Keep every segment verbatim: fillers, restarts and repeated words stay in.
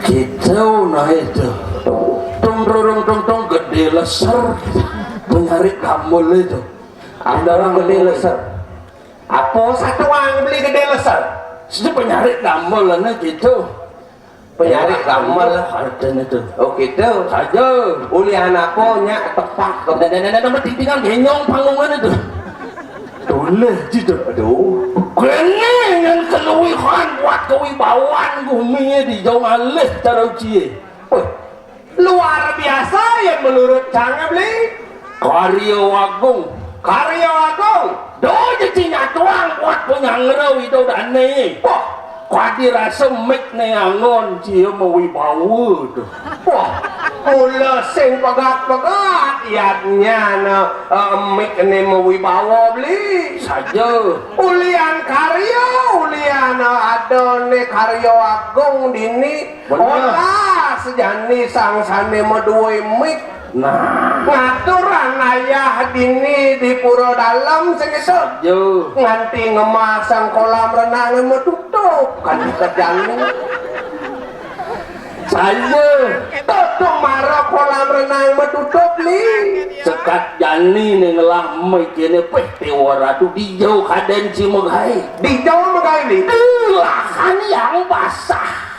Gitu nah itu. Tung rurung tung tung gedé leser. Penyarik gamul itu. Ada orang gedé leser. Apa satuang beli gedé leser? Situ penyarik gamul lah gitu. Penyarik gamul. Artinya itu. Oh gitu. Saja. Ulian apa nya tepak. Dan dan dan nomor tinggal genyong panggungan itu. Tulis gitu. Aduh. Kene yang keluwihan buat kewibawaan gumi di jauh alih taruh cie. Wih, luar biasa ya menurut Cang beli. Karya Agung. Karya Agung. Doa jadi nyatuang buat penyangra itu dane. Wah, kadi rasa mik neangon cie mewibawa tuh. Wah, mula sing pegat-pegat yadnya na eh, mik ne mewibawa beli. Saja. Ulian karya, ulian eh, ada ne karya agung dini. Bener. Olah sejani sang sane meduwe mik. Nah. Ngaturan ayah dini di pura dalem sing itu. Yo. Nganti ngemasang kolam renang metutup kan kerjane. Saya. Tutup mara kolam renang metutup li. Sekat jani nih ngelah mik ini peh tewa ratu dijau kaden si megai. Dijau megai li. Lahan yang basah.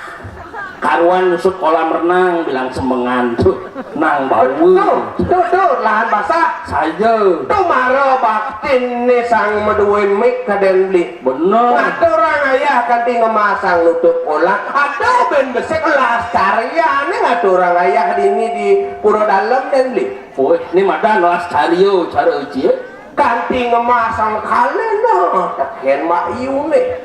Karuan nusut kolam renang bilang semengan tuh nang bau. Tuh, tuh, tuh, lahan basah. Saya. Tuh mara baktin nih sang meduwe mik kaden beli. Bener. Ngaturang ayah kanti ngemasang nutup kolam. Ada ben besik las karya nih ngaturang ayah dini di pura dalem den beli. Woi, ini madan las karya cara uji. Kanti ngemasang kalena teken mak iune.